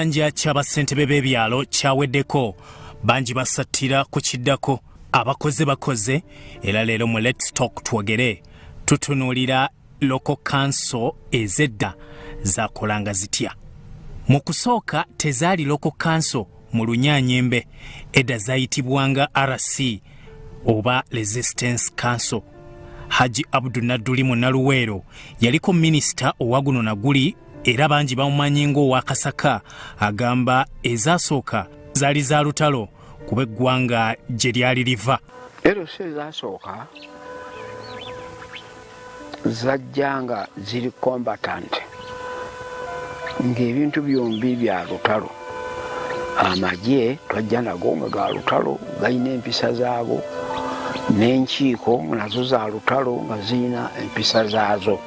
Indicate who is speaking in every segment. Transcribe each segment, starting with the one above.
Speaker 1: Ekibanja kya bassentebe b'ebyalo kyaweddeko, bangi basattira ku kiddako. Abakoze bakoze, era leero mu Let's Talk twogere tutunuulira local council ez'edda zakolanga zitya. Mu kusooka tezaali local council mu Lunyanyembe, edda zayitibwanga RC oba Resistance Council. Haji Abdu Nadduli Munnaluweero yaliko minisita owa guno na guli, era bangi bamumanyi ng'owakasaka. Agamba ezasooka zaali za lutalo kuba eggwanga gye lyali liva.
Speaker 2: LC ezasooka zajja nga ziri combatant, ng'ebintu byombi bya lutalo. Amagye twajja nago nga ga lutalo, galina empisa zaago, n'enkiiko nazo za lutalo nga zirina empisa zaazo.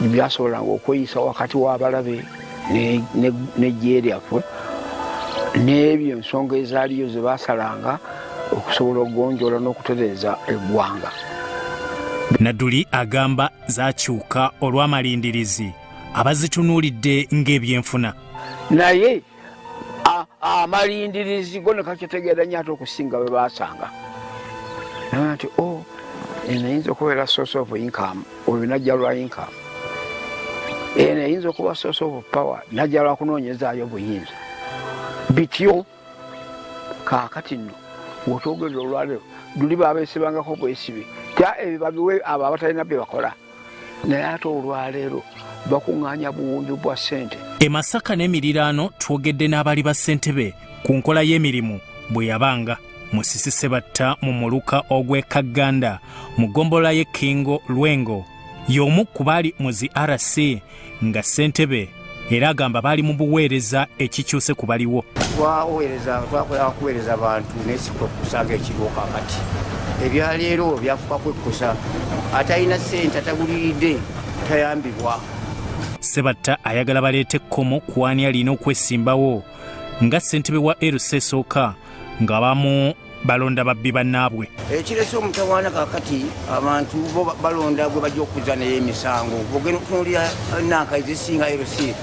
Speaker 2: Byasobolanga okweyisa wakati w'abalabe n'eggye lyaffe, n'ebyo ensonga ezaaliyo ze basalanga okusobola okugonjoola n'okutereeza eggwanga.
Speaker 1: Nadduli agamba zakyuka olw'amalindirizi abazitunuulidde ng'ebyenfuna.
Speaker 2: Naye amalindirizi go ne kakitegeera nnyo ate okusinga bwe basanga naa nti o oh, eno eyinza okubeera source of income, oyo najja lwa income. Eno eyinza okuba source of power, najja lwa kunoonyezaayo buyinza. Bityo kaakati nno wotwogerera olwaleero, luli babesibangako bwesibi tya ebyo babiwe abo abatalina bye bakola, naye ate olwaleero bakuŋŋaanya buwumbi bwa ssente.
Speaker 1: E Masaka n'emiriraano twogedde n'abali ba ssentebe ku nkola y'emirimu bwe yabanga. Musisi Sebatta mu muluka ogw'e Kagganda mu ggombolola y'e Kingo Lwengo y'omu ku baali mu zi RC nga ssentebe, era agamba baali mu buweereza ekikyuse ku baliwo.
Speaker 3: Twaweereza, twakola kuweereza bantu, naye si kwekkusa ng'ekiriwo kaakati. Ebyaleero byafuka kwekkusa, atalina ssente ataguliridde tayambibwa.
Speaker 1: Sebatta ayagala baleete ekkomo ku ani alina okwesimbawo nga ssentebe wa LC esooka, nga bamu balonda babbi bannaabwe.
Speaker 3: Ekirese omutawaana kakati, abantu bo balonda gwe bajja okuza naye emisango. Ogenda okutunulira nanka ezisinga LC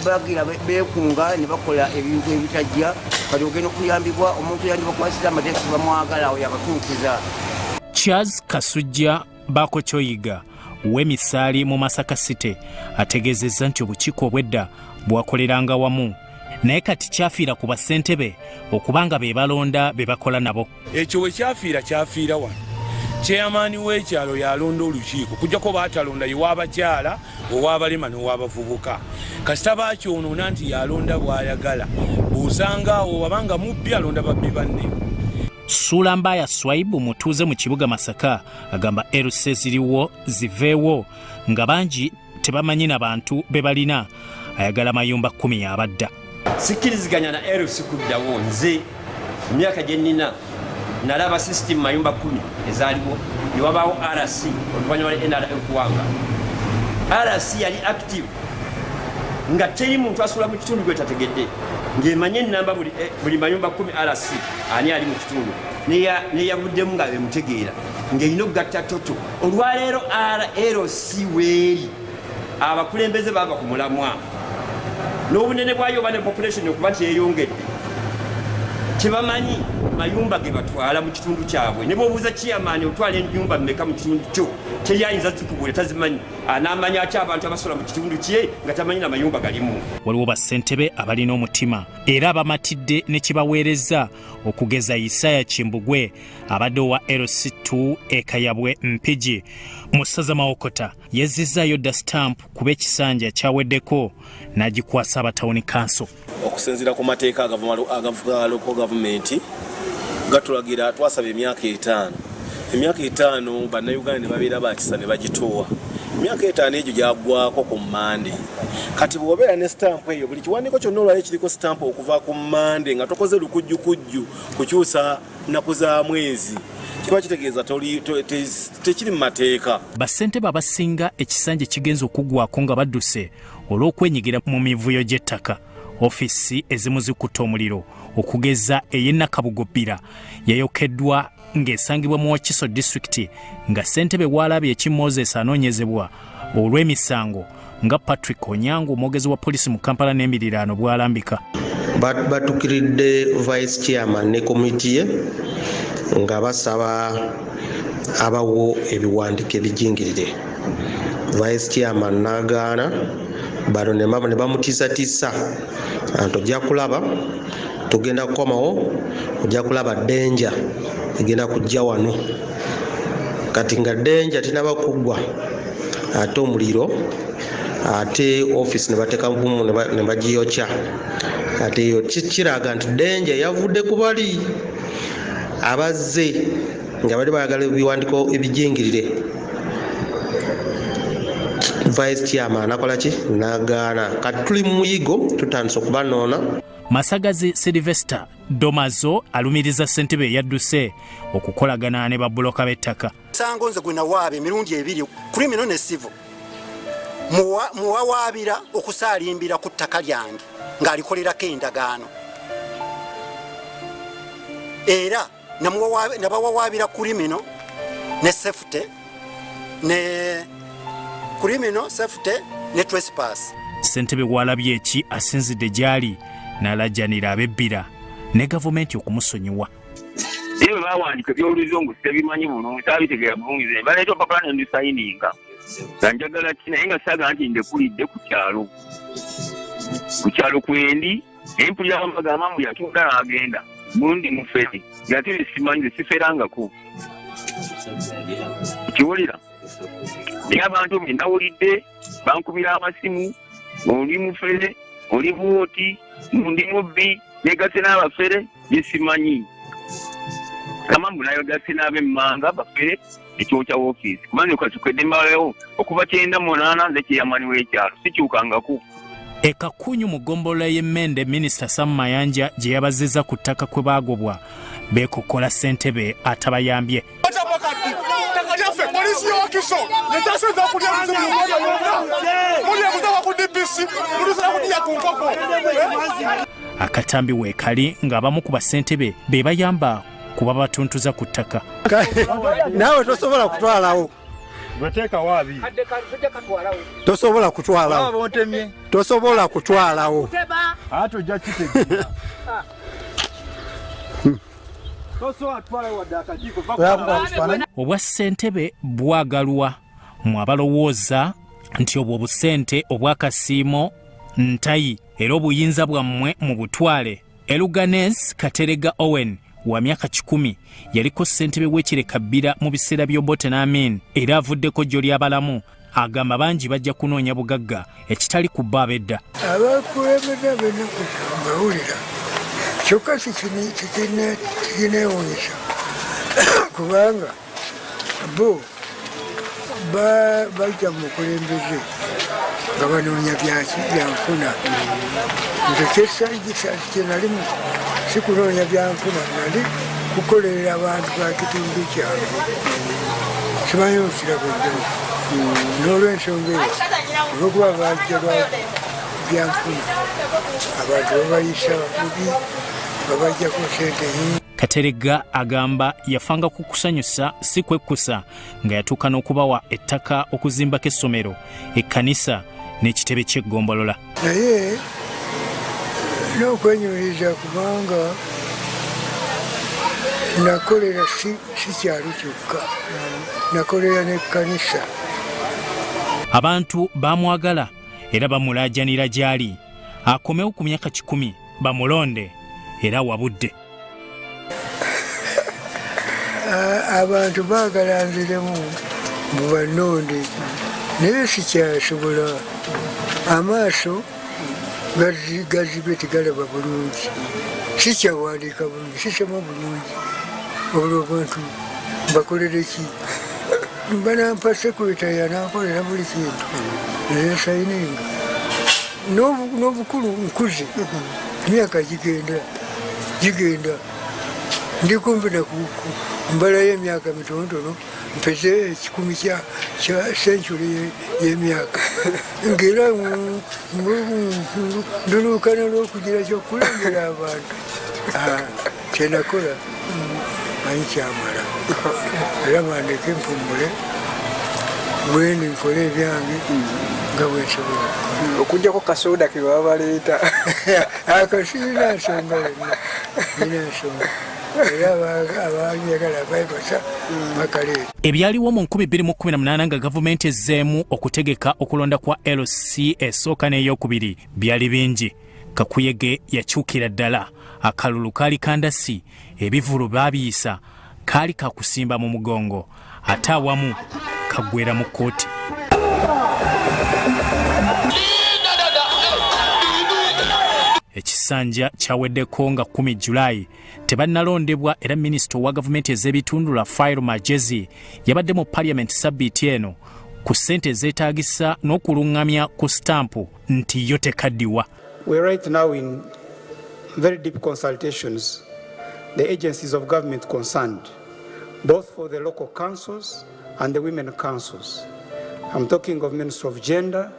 Speaker 3: bagira bekunga ne bakola ebintu ebitajja. Kati ogenda okuyambibwa omuntu yandibakwasiza amateeka, tebamwagala, awo yabatuukiza.
Speaker 1: Charles Kasujja Baako Kyoyiga w'emisaali mu Masaka City ategeezezza nti obukiiko obwedda bwakoleranga wamu, naye kati kyafiira ku bassentebe okubanga be balonda be bakola nabo.
Speaker 4: Ekyo we kyafiira, kyafiira wano. Chairman w'ekyalo yalonda olukiiko, kujjako baatalonda ye w'abakyala, ow'abalema n'ow'abavubuka. Kasita bakyonoona nti yalonda bw'ayagala, bw'osanga awo wabanga mubbi alonda babbi banne.
Speaker 1: Sula Mbaya Swaibu mutuuze mu kibuga Masaka agamba LC ziriwo ziveewo nga bangi tebamanyi na bantu be balina. Ayagala mayumba 10 yabadda.
Speaker 5: Sikkiriziganya na LC kuddawo. Nze emyaka gye nnina nalaba system mayumba 10 ezaaliwo, ne wabaawo RC oluvannyuma lwa NRA okuwanga. RC yali active nga teri muntu asula mu kitundu gwe tategedde, ng'emanye ennamba buli mayumba 10 RC ani ali mu kitundu neyavuddemu nga emutegeera ng'erina okugatta toto. Olwaleero RLC weeri, abakulembeze bava ku mulamwa n'obunene bwayo oba ne population okuba nti yeyongedde, tebamanyi mayumba ge batwala mu kitundu kyabwe. Ne bwobuuza chairman otwala ennyumba mmeka mu kitundu kyo, teri ayinza zikubuulira, tazimanyi. Anaamanya atya abantu abasula mu kitundu kye nga tamanyi na mayumba galimu?
Speaker 1: Waliwo bassentebe abalina omutima era abamatidde ne kibaweereza, okugeza Isaya Kimbugwe abadde owa LC2 e Kayabwe Mpigi mu ssaza Mawokota, yezzizaayo dda stamp kuba ekisanja kyaweddeko n'agikwasa aba tawuni kanso.
Speaker 6: Okusinziira ku mateeka agavuga local gavumenti gatulagira twasaba emyaka 5. Emyaka 5 Bannayuganda ne babeera bakisa ne bagituwa. Emyaka 5 egyo gyaggwako ku Mmande. Kati bw'obeera ne sitampu eyo, buli kiwandiiko kyonna olwali kiriko sitampu okuva ku Mmande nga tokoze lukujjukujju kukyusa nnaku za mwezi, kiba kitegeeza tekiri mu mateeka.
Speaker 1: Bassentebe abasinga ekisanja kigenza okuggwako nga badduse olw'okwenyigira mu mivuyo gy'ettaka. Ofiisi ezimu zikutte omuliro, okugeza ey'e Nakabugo Bbira yayokeddwa ng'esangibwa mu Wakiso disitulikiti, nga ssentebe waalabye eki Moses anoonyezebwa olw'emisango. Nga Patrick Onyango, omwogezi wa poliisi mu Kampala n'emiriraano, bw'alambika.
Speaker 7: Batukiridde vice chairman ne komiti ye nga basaba abawo ebiwandiiko ebijingirire. Vice chairman n'agaana, bano ne bamutiisatiisa nti ojja kulaba tugenda kukomawo, ojja kulaba danger egenda kujja wano. Kati nga danger tinaba kuggwa, ate omuliro, ate ofiisi ne bateekamu ne bagiyokya. Ate eyo kiraga nti danger yavudde ku bali abazze nga bali baagala ebiwandiiko ebijingirire. Vice chairman akola ki? Nagaana. Kati tuli mu muyigo, tutandise okubanoona.
Speaker 1: Masagazi Sylvester Domazo alumiriza ssentebe eyadduse okukolagana ne babuloka b'ettaka.
Speaker 8: Musango nze gwe nawaaba emirundi ebiri, criminal ne civil, muwawaabira okusaalimbira ku ttaka lyange ng'alikolerako endagaano, era nabawawaabira criminal ne safety, ne criminal, safety ne trespass.
Speaker 1: Ssentebe w'alabye eki asinzidde gy'ali n'alajjanira abebbira ne gavumenti okumusonyiwa.
Speaker 9: Naye bwe bawandiika ebyoluzungu tebimanyi bulungi, saabitegeera bulungi. Ze baleeta olupapula ne ndusayininga nga njagala ki, naye nga saagala nti ndekulidde ku kyalo, ku kyalo kwendi, naye mpulira bagamba mbu yatunda n'agenda gundi mufere, ng'ate simanyi, nze siferangako, kiwulira. Naye abantu bwe nawulidde bankubira amasimu, oli mufere, oli bwoti, ndi mubbi, negase n'abafere byesimanyi, kama mbu nayogase n'ab'emmanga bafere ekyokya woofiisi, kuba nze kasukedde mbalayo okuva 98, nze chairman w'ekyalo sikyukangako.
Speaker 1: E Kakunyu mu ggombolola y'Emmende, Minisita Sam Mayanja gye yabazizza ku ttaka kwe baagobwa, beekokkola ssentebe atabayambye.
Speaker 10: Ttaka lyaffe, poliisi y'Owakiso yekyasinza okulya ebizibu mu Uganda yonna. Mulya ebuzaba ku DPC, mulusala kudya ku nkoko.
Speaker 1: Akatambi weekali ng'abamu ku bassentebe be bayamba kuba batuntuza ku ttaka.
Speaker 11: Naawe tosobola kutwalawo, tosobola kutwalawo, tosobola kutwalawo.
Speaker 12: Ate ojja kitegeera.
Speaker 1: Obwa ssentebe bwagalwa mu abalowooza nti obwo obusente obwakasiimo ntayi, era obuyinza bwammwe mu butwale. Eluganes Katerega Owen wa myaka 100, yaliko ssentebe w'Ekireka Bbira mu biseera by'Obote n'Amin, era avuddeko jjo ly'abalamu. Agamba bangi bajja kunoonya bugagga ekitali ku bbo ab'edda.
Speaker 13: Abakulembeze ab'ennaku mbawulira, kyokka kikineewuunyisa kubanga bo bajja mu bukulembeze nga banoonya byaki? Byanfuna. Nze kyenalimu si kunoonya byanfuna, nali kukolerera abantu ba kitundu kyange. Simanyi okiraba enjawulo. N'olwensonga eyo, olwokuba bajja lwa byanfuna, abantu babayisa bubi, babajjako sente nyingi.
Speaker 1: Katerega agamba yafanga ku kusanyusa si kwekkusa, nga yatuuka n'okubawa ettaka okuzimbako essomero, ekkanisa n'ekitebe ky'eggombolola.
Speaker 13: Naye n'okwenyumiriza, kubanga nakolera si kyalo kyokka, nakolera n'ekkanisa.
Speaker 1: Abantu bamwagala era bamulaajanira gy'ali akomewo ku myaka 100 bamulonde, era wabudde.
Speaker 13: Abantu baagala nziremu mubannonde, naye sikyasobola. Amaaso gazibye, tegalaba bulungi, sikyawandiika bulungi, sisoma bulungi. Olwo abantu mbakolere ki? Banampa secretary anankolera buli kintu, nze nsayininga. N'obukulu nkuze, emyaka gigenda gigenda, ndi kumpi mbalayo emyaka mitonotono mpeze 100 kya century y'emyaka, ngaera nduluukana lw'okugira kyokulembera abantu. Kyenakola manyi kyamala, era bandeke mpummule. Bwendi nkole ebyange nga bwensobola.
Speaker 14: Okujjako kasoda ke baba baleeta.
Speaker 13: Ako sirina nsonga yonna, nina nsonga era ababyagala baibasa bakaleeta.
Speaker 1: Ebyaliwo mu 2018 nga gavumenti ezzeemu okutegeka okulonda kwa LC esooka n'eyokubiri byali bingi. Kakuyege yakyukira ddala, akalulu kaali kandasi, ebivvulu baabiyisa kaali kakusimba mu mugongo ate awamu kaggwera mu kkooti. Ekisanja kyaweddeko nga 10 Julayi tebannalondebwa era minisita owa gavumenti ez'ebitundu Rafael Magyezi yabadde mu parliament sabbiiti eno ku ssente ezeetaagisa n'okulungamya ku sitampu nti yo tekaddiwa.
Speaker 15: We are right now in very deep consultations, the agencies of government concerned, both for the local councils and the women councils. I'm talking of Minister of Gender,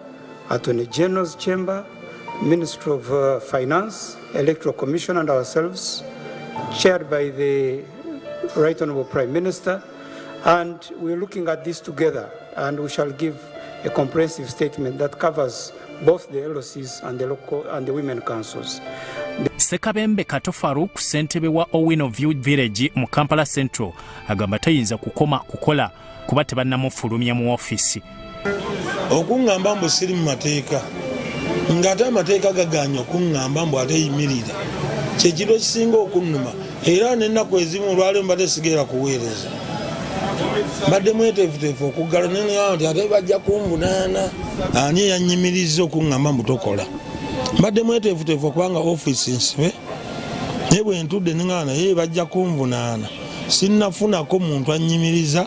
Speaker 15: Attorney General's Chamber, Minister of Finance, Electoral Commission and ourselves, chaired by the Right Honorable Prime Minister, and we're looking at this together, and we shall give a comprehensive statement that covers both the LOCs and the local and the women councils.
Speaker 1: Ssekabembe Kato Farouk, ssentebe wa Owino View Village mu Kampala Central, agamba tayinza kukoma kukola kuba tebannamufulumya mu ofiisi.
Speaker 16: Okuŋŋamba mbu siri mu mateeka ng'ate amateeka gagaanye okuŋŋamba mbu ate yimirira, kyekintu ekisinga okunnuma. Era n'ennaku ezimu olwaleero mbadde sigeera kuweereza, mbadde mweteefuteefu okuggala neŋŋamba nti ate bajja kunvunaana, ani eyanyimirizza okuŋŋamba mbu tokola. Mbadde mweteefuteefu okubanga ofiisi nsibe, naye bwe ntudde neŋŋamba naye bajja kunvunaana. Sinnafunako muntu annyimiriza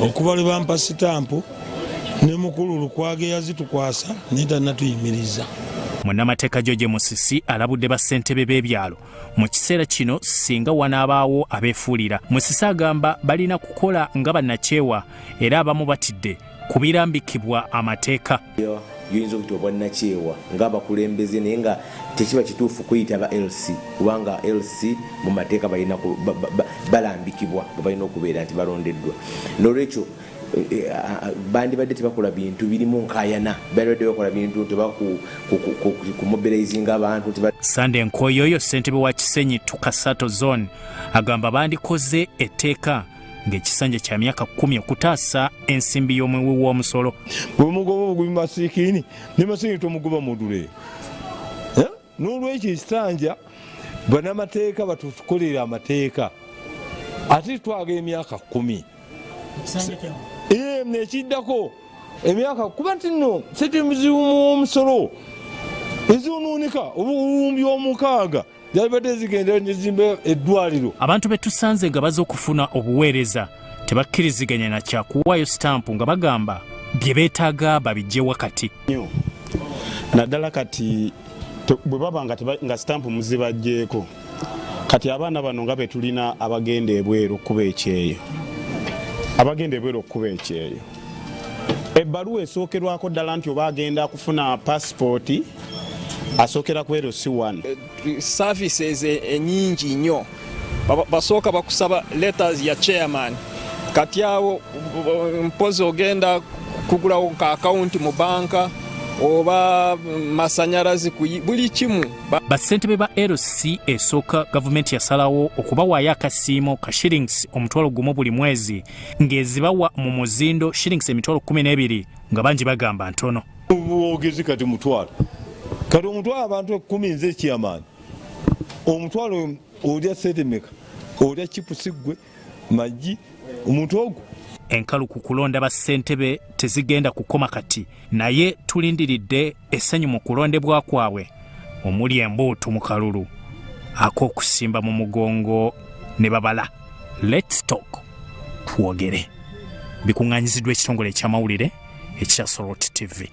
Speaker 16: okuva lwe bampa sitampu ne mukulu Lukwago eyazitukwasa naye tannatuyimiriza.
Speaker 1: Munnamateeka George Musisi alabudde bassentebe b'ebyalo mu kiseera kino singa wanaabaawo abeefuulira. Musisi agamba balina kukola nga bannakyewa era abamu batidde ku birambikibwa amateeka.
Speaker 17: Yoyinza okuyita obwannakyewa ng'abakulembeze naye nga tekiba kituufu kuyita ba LC kubanga LC mu mateeka balina balambikibwa bwe balina okubeera nti balondeddwa. N'olwekyo bandibadde tebakola bintu birimu nkaayana, bandibadde bakola bintu tebakumobilizinga abantu.
Speaker 1: Sande Nkoyoyo, ssentebe wa Kisenyi Tukasato Zone, agamba bandikoze etteeka ng'ekisanja kya myaka 10 okutaasa ensimbi y'omuwi w'omusolo.
Speaker 16: Bwemugoba obugubi masiikini ne masiikini tomugoba mudule. N'olwekyo ekisanja banamateeka batukolera amateeka ate twaga emyaka 10 ekiddako emyaka kuba nti nno sente omusolo ezonooneka obuwumbi 6 zalibadde zigenda nezimba eddwaliro.
Speaker 1: Abantu be tusanze nga baze okufuna obuweereza tebakkiriziganya na kyakuwaayo sitampu nga bagamba bye beetaaga babijje wakati.
Speaker 18: Naddala kati bwe baba nga sitampu muzibajjeeko, kati abaana bano nga betulina abagenda ebweru okukuba ekyeyo, abagenda ebweru okukuba ekyeyo, ebbaluwa esookerwako ddala nti oba agenda kufuna pasipooti asookera ku LC1.
Speaker 19: Services enyingi nnyo basooka bakusaba letters ya chairman, kati awo mpozi ogenda kugulawo ka akawunti mu banka oba masanyalazi buli kimu.
Speaker 1: Bassentebe ba LC esooka gavumenti yasalawo okubawaayo akasiimo ka shillings 10,000 buli mwezi ng'ezibawa mu muzindo shillings 12,000 nga bangi bagamba ntono.
Speaker 16: Obwogezi kati mutwalo, kati omutwalo abantu 10 nze chairman, omutwalo olya sente meka, olya chipusi gwe magi omuntu ogwo.
Speaker 1: Enkalu ku kulonda bassentebe tezigenda kukoma kati, naye tulindiridde essanyu mu kulondebwa kwabwe omuli embuutu mu kalulu ak'okusimba mu mugongo ne babala. Let's Talk, twogere. Bikuŋŋaanyiziddwa ekitongole eky'amawulire ekya Soroti TV.